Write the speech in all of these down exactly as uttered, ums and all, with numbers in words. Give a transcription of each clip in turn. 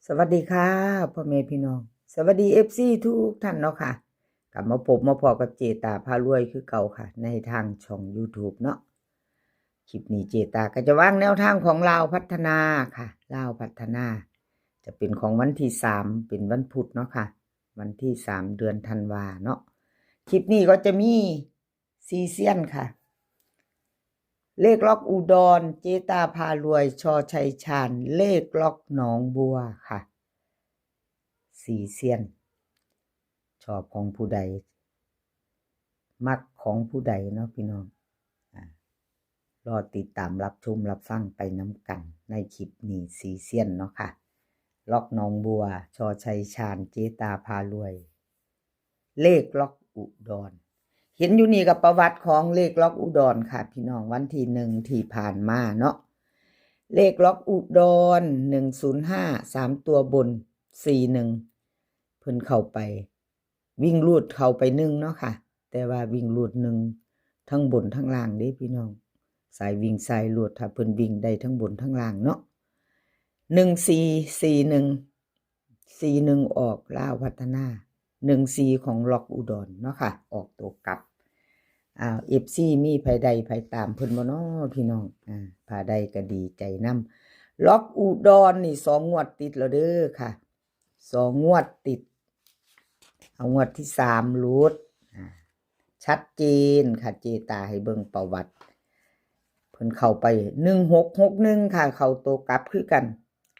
สวัสดีค่ะ พ่อแม่พี่น้อง สวัสดีเอฟซีทุกท่านเนาะค่ะ กลับมาพบมาพ้อกับเจตาพารวยคือเก่าค่ะ ในทางช่องยูทูบเนาะ คลิปนี้เจตาก็จะวางแนวทางของลาวพัฒนาค่ะ ลาวพัฒนา จะเป็นของวันที่สาม เป็นวันพุธเนาะค่ะ วันที่สาม เดือนธันวาเนาะ คลิปนี้ก็จะมีสี่เซียนค่ะ เลขล็อกอุดร เจตาพารวย ชอชัยชาญ เลขล็อกหนองบัวค่ะ สี่เซียน ชอบของผู้ใด มักของผู้ใดเนาะพี่น้อง อ่า รอติดตามรับชมรับฟังไปนำกันในคลิปนี้สี่เซียนเนาะค่ะ ล็อกหนองบัว ชอชัยชาญ เจตาพารวย เลขล็อกอุดร เห็นอยู่นี่กับประวัติของเลขล็อกอุดรค่ะ พี่น้อง วันที่หนึ่งที่ผ่านมาเนาะ เลขล็อกอุดร หนึ่งศูนย์ห้า สามตัวบน สี่หนึ่ง เพิ่นเข้าไป วิ่งรูดเข้าไปหนึ่งเนาะค่ะ แต่ว่าวิ่งรูดหนึ่งทั้งบนทั้งล่างเด้พี่น้อง สายวิ่งสายรูด ถ้าเพิ่นวิ่งได้ทั้งบนทั้งล่างเนาะ หนึ่งสี่ สี่หนึ่ง สี่หนึ่ง ออกลาวพัฒนา หนึ่งสี่ ของล็อกอุดรเนาะค่ะ ออกตัวกลับ อ้าว เอฟซี มีไผได้ไผตามเพิ่นบ่น้อพี่น้อง อ่า ถ้าได้ก็ดีใจนำ ล็อกอุดรนี่สองงวดติดแล้วเด้อค่ะ สองงวดติด เอางวดที่สามหลุด อ่า ชัดเจนค่ะ เจตาให้เบิ่งประวัติ เพิ่นเข้าไป หนึ่งหกหกหนึ่ง ค่ะ เข้าตัวกลับคือกัน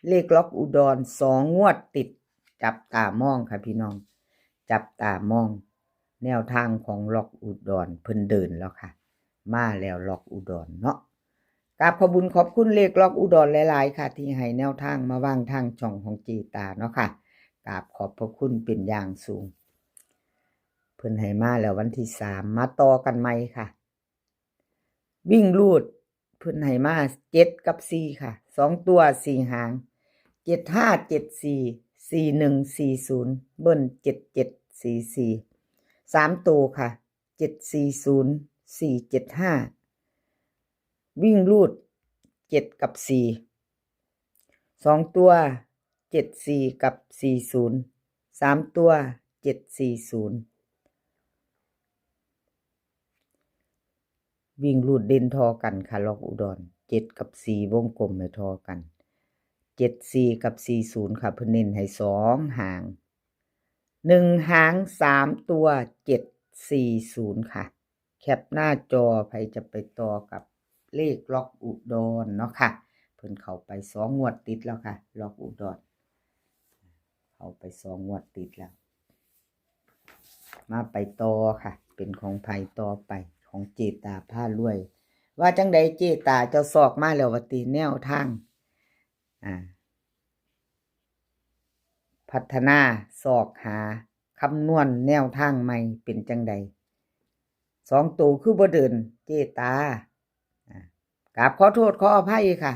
เลขล็อกอุดรสองงวดติด จับตามองค่ะพี่น้อง จับตามอง แนวทางของล็อกอุดรเพิ่นเดินแล้วค่ะ มาแล้วล็อกอุดรเนาะ กราบขอบบุญขอบคุณเลขล็อกอุดรหลายๆค่ะ ที่ให้แนวทางมาวางทางช่องของเจตาเนาะค่ะ กราบขอบพระคุณเป็นอย่างสูง เพิ่นให้มาแล้ววันที่สาม มาต่อกันใหม่ค่ะ วิ่งรูด เพิ่นให้มาเจ็ดกับสี่ค่ะ สองตัวสี่หาง เจ็ดห้าเจ็ดสี่ สี่หนึ่งสี่ศูนย์ เบิ้ลเจ็ดเจ็ดสี่สี่ สามตัวค่ะ เจ็ดสี่ศูนย์ สี่เจ็ดห้า วิ่งรูดเจ็ดกับสี่ สองตัวเจ็ดสี่กับสี่ศูนย์ สามตัวเจ็ดสี่ศูนย์ วิ่งรูดเด่นทอกันค่ะ ล็อกอุดร เจ็ดกับสี่ วงกลมให้ทอกัน เจ็ดสี่กับสี่ศูนย์ค่ะ เพิ่นเน้นให้สองหาง หนึ่งหางสามตัว เจ็ดสี่ศูนย์ค่ะ แคปหน้าจอ ไผจะไปต่อกับเลขล็อกอุดรเนาะค่ะ เพิ่นเข้าไปสองงวดติดแล้วค่ะ ล็อกอุดร เข้าไปสองงวดติดแล้ว มาไปต่อค่ะ เป็นของไผต่อไป ของเจตาพารวย ว่าจังใดเจตา เจ้าซอกมาแล้วว่าติ แนวทาง อ่า พัฒนา ซอกหา คำนวณแนวทางใหม่เป็นจังใด สองตัวคือบ่เดิน เจตา อ่า กราบขอโทษขออภัยค่ะ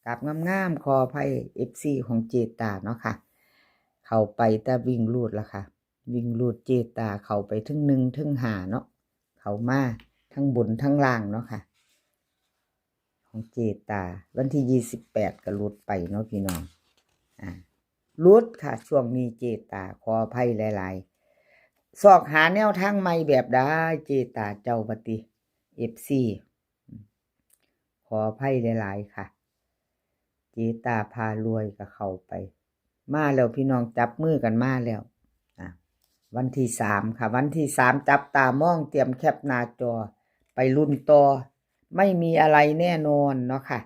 กราบงามๆขออภัย เอฟซี ของเจตาเนาะค่ะ เข้าไปแต่วิ่งรูดละค่ะ วิ่งรูดเจตาเข้าไปถึงหนึ่งถึงห้าเนาะ เข้ามาทั้งบนทั้งล่างเนาะค่ะ ของเจตา วันที่ยี่สิบแปดก็หลุดไปเนาะพี่น้อง อ่า หลุดค่ะ ช่วงนี้เจตา ขออภัยหลายๆ ซอกหาแนวทางใหม่แบบใดเจตา เจ้าว่าติ เอฟซี ขออภัยหลายๆค่ะ เจตาพารวยก็เข้าไป มาแล้วพี่น้อง จับมือกันมาแล้ว อ่ะ วันที่สามค่ะ วันที่สาม จับตามอง เตรียมแคปหน้าจอ ไปลุ้นต่อ ไม่มีอะไรแน่นอนเนาะค่ะ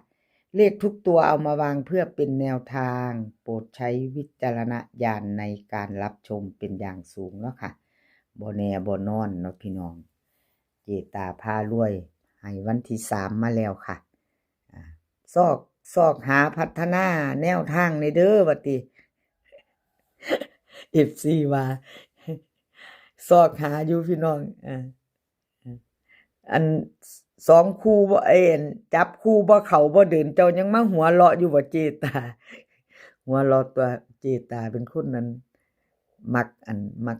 เลขทุกตัวเอามาวางเพื่อเป็นแนวทาง โปรดใช้วิจารณญาณในการรับชมเป็นอย่างสูงเนาะค่ะ บ่แน่บ่นอนเนาะพี่น้อง เจตาพารวย ให้วันที่สามมาแล้วค่ะ อ่า ซอก ซอกหาพัฒนาแนวทางในเด้อว่าติ เอฟซี ว่า ซอกหาอยู่พี่น้อง อ่า อันสองคู่บ่ เอ้ย อันจับคู่บ่เข้าบ่เดิน เจ้ายังมาหัวเราะอยู่บ่เจตา หัวเราะตัว เจตาเป็นคนนั้น มักอัน มัก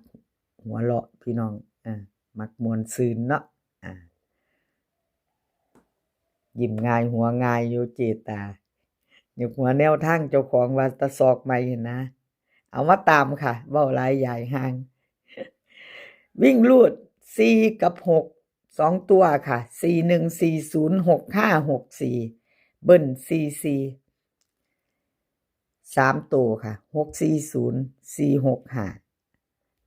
หัวเราะพี่น้อง อ่า มักม่วนซื่นเนาะ อ่า ยิ้มง่ายหัวง่ายอยู่เจตา ยกหัวแนวทางเจ้าของว่าตะซอกใหม่นะ เอามาตามค่ะ เว้าหลายยายห่าง วิ่งรูดสี่กับหก สองตัวค่ะ สี่หนึ่ง สี่ศูนย์ หกห้า หกสี่ เบิ้ล สี่สี่ สามตัวค่ะ หกสี่ศูนย์ สี่หกห้า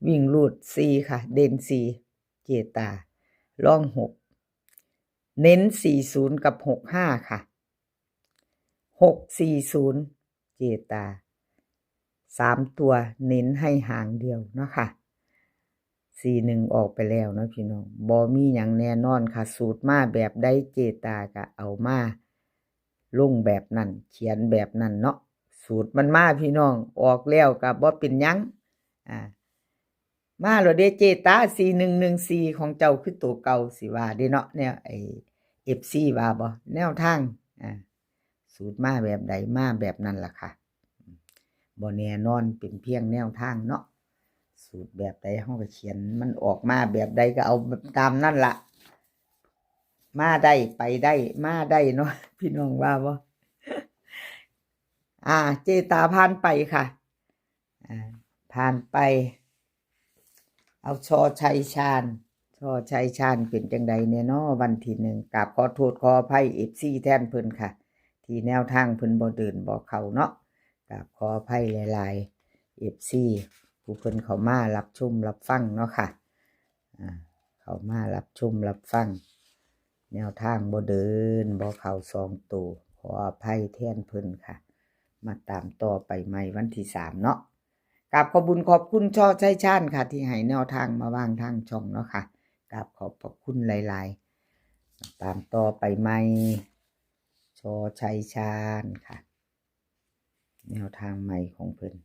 วิ่งรูดสี่ค่ะ เด่นสี่ เจตา รองหก เน้นสี่ศูนย์กับหกห้าค่ะ หกสี่ศูนย์ เจตา สามตัวเน้นให้หางเดียวเนาะค่ะ สี่หนึ่ง ออกไปแล้วเนาะพี่น้อง บ่มีหยังแน่นอนค่ะ สูตรมาแบบใดเจตาก็เอามาลงแบบนั้น เขียนแบบนั้นเนาะ สูตรมันมาพี่น้อง ออกแล้วก็บ่เป็นหยัง อ่า มาแล้วเด้เจตา สี่หนึ่งหนึ่งสี่ ของเจ้าคือตัวเก่าสิว่าเด้เนาะ แนวไอ้ เอฟซี ว่าบ่ แนวทาง อ่า สูตรมาแบบใดมาแบบนั้นล่ะค่ะ บ่แน่นอน เป็นเพียงแนวทางเนาะ สูตรแบบใดเฮาก็เขียน มันออกมาแบบใดก็เอาตามนั่นล่ะ มาได้ไปได้ มาได้เนาะ พี่น้องว่าบ่ อ่า เจตาผ่านไปค่ะ อ่า ผ่านไป เอา ช.ชัยชาญ ช.ชัยชาญเป็นจังใดแน่น้อ วันที่หนึ่ง กราบขอโทษขออภัย เอฟซี แทนเพิ่นค่ะ ที่แนวทางเพิ่นบ่เดินบ่เข้าเนาะ กราบขออภัยหลายๆ เอฟซี ผู้เพิ่นเข้ามารับชมรับฟังเนาะค่ะ อ่า เข้ามารับชมรับฟัง แนวทางบ่เดินบ่เข้าสองตัว ขออภัยแทนเพิ่นค่ะ มาตามต่อไปใหม่วันที่สามเนาะ กราบขอบบุญขอบคุณ ช.ชัยชาญค่ะ ที่ให้แนวทางมาวางทางช่องเนาะค่ะ กราบขอบพระคุณหลายๆ ตามต่อไปใหม่ ช.ชัยชาญค่ะ แนวทางใหม่ของเพิ่น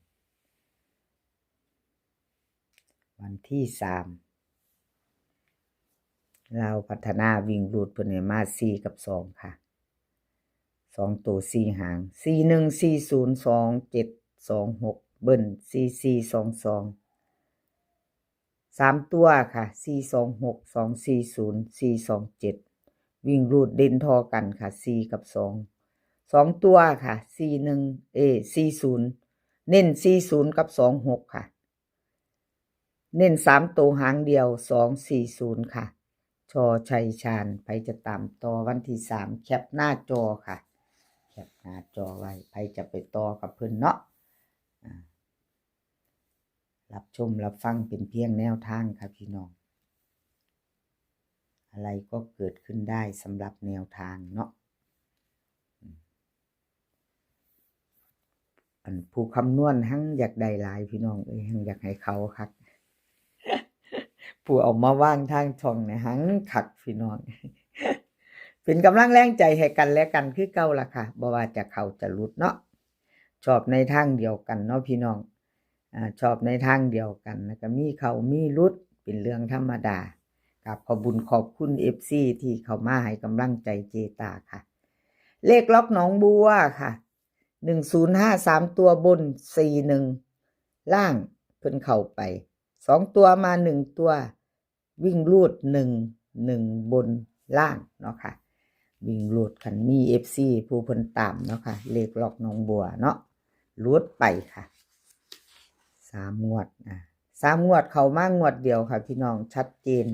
วันที่สาม ลาวพัฒนาวิ่งรูดเพิ่นให้มาสี่กับสองค่ะ สองตัวสี่หาง สี่หนึ่ง สี่ศูนย์ สองเจ็ด สองหก เบิ้ล สี่สี่ สองสอง สามตัวค่ะ สี่สองหก สองสี่ศูนย์ สี่สองเจ็ด วิ่งรูดเด่นท่อกันค่ะ สี่กับสอง สองตัวค่ะ สี่หนึ่ง เอ สี่ศูนย์ เน้น สี่ศูนย์ กับ สองหก ค่ะ เน้นสามตัวหางเดียว สองสี่ศูนย์ ค่ะ ช.ชัยชาญ ไผจะตามต่อวันที่สาม แคปหน้าจอค่ะ แคปหน้าจอไว้ ไผจะไปต่อกับเพิ่นเนาะ อ่า รับชมรับฟังเป็นเพียงแนวทางค่ะพี่น้อง อะไรก็เกิดขึ้นได้สำหรับแนวทางเนาะ อืม อันผู้คำนวณหังอยากได้หลายพี่น้องเอ้ย หังอยากให้เขาคัก ผู้เอามาวางทางช่องเนี่ยหังคักพี่น้อง เป็นกำลังแรงใจให้กันและกันคือเก่าล่ะค่ะ บ่ว่าจะเข้าจะหลุดเนาะ ชอบในทางเดียวกันเนาะพี่น้อง อ่า ชอบในทางเดียวกัน แล้วก็มีเข้ามีหลุด เป็นเรื่องธรรมดา กราบขอบบุญขอบคุณ เอฟซี ที่เข้ามาให้กำลังใจเจตาค่ะ เลขล็อกหนองบัวค่ะ หนึ่งศูนย์ห้า สามตัวบน สี่หนึ่ง ล่าง เพิ่นเข้าไป สองตัวมาหนึ่งตัว วิ่งรูด หนึ่งหนึ่ง บนล่างเนาะค่ะ วิ่งรูด คันมี เอฟซี ผู้เพิ่นตามเนาะค่ะ เลขล็อกหนองบัวเนาะ หลุดไปค่ะ สามงวด อ่า สามงวดเข้ามางวดเดียวค่ะพี่น้อง ชัดเจน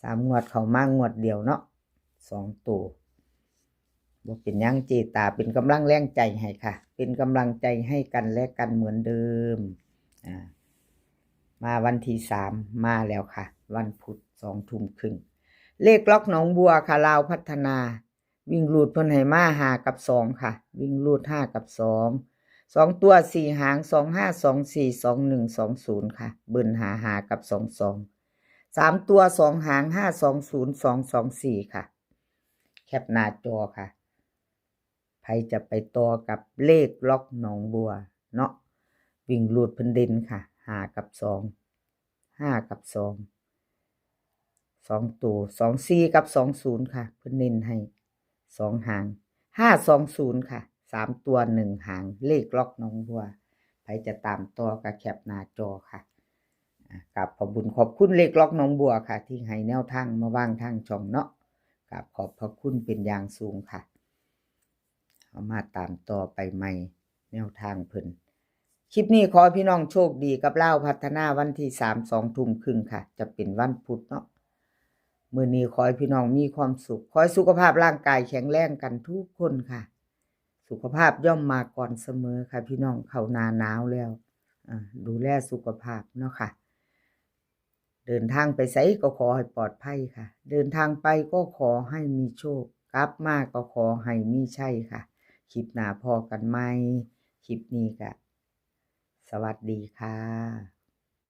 สามงวดเข้ามางวดเดียวเนาะ สองตัว บ่เป็นหยังเจตา เป็นกำลังแรงใจให้ค่ะ เป็นกำลังใจให้กันและกันเหมือนเดิม อ่า มาวันที่สาม มาแล้วค่ะ วันพุธ สองทุ่มครึ่ง เลขล็อกหนองบัวค่ะ ลาวพัฒนา วิ่งรูดเพิ่นให้มา ห้ากับสอง ค่ะ วิ่งรูด ห้ากับสอง สองตัวสี่หาง สองห้า สองสี่ สองหนึ่ง สองศูนย์ ค่ะ เบิ้ล ห้าห้า กับ สองสอง สามตัวสองหาง ห้าสองศูนย์ สองสองสี่ ค่ะ แคปหน้าจอค่ะ ไผจะไปต่อกับเลขล็อกหนองบัวเนาะ วิ่งรูดเพิ่นเด่นค่ะ ห้ากับสอง ห้ากับสอง สองตัว สองสี่ กับ สองศูนย์ ค่ะ เพิ่นเน้นให้สองหาง ห้าสองศูนย์ ค่ะ สามตัวหนึ่งหาง เลขล็อกหนองบัว ไผจะตามต่อก็แคปหน้าจอค่ะ อ่ะ กราบขอบบุญขอบคุณเลขล็อกหนองบัวค่ะ ที่ให้แนวทางมาวางทางช่องเนาะ กราบขอบพระคุณเป็นอย่างสูงค่ะ เอามาตามต่อไปใหม่แนวทางเพิ่น คลิปนี้ขอให้พี่น้องโชคดีกับลาวพัฒนาวันที่สาม สองทุ่มครึ่งค่ะ จะเป็นวันพุธเนาะ มื้อนี้ขอให้พี่น้องมีความสุข ขอให้สุขภาพร่างกายแข็งแรงกันทุกคนค่ะ สุขภาพย่อมมาก่อนเสมอค่ะพี่น้อง เข้าหน้าหนาวแล้ว อ่า ดูแลสุขภาพเนาะค่ะ เดินทางไปไสก็ขอให้ปลอดภัยค่ะ เดินทางไปก็ขอให้มีโชค กลับมาก็ขอให้มีชัยค่ะ คลิปหน้าพ้อกันใหม่ คลิปนี้ก็สวัสดีค่ะ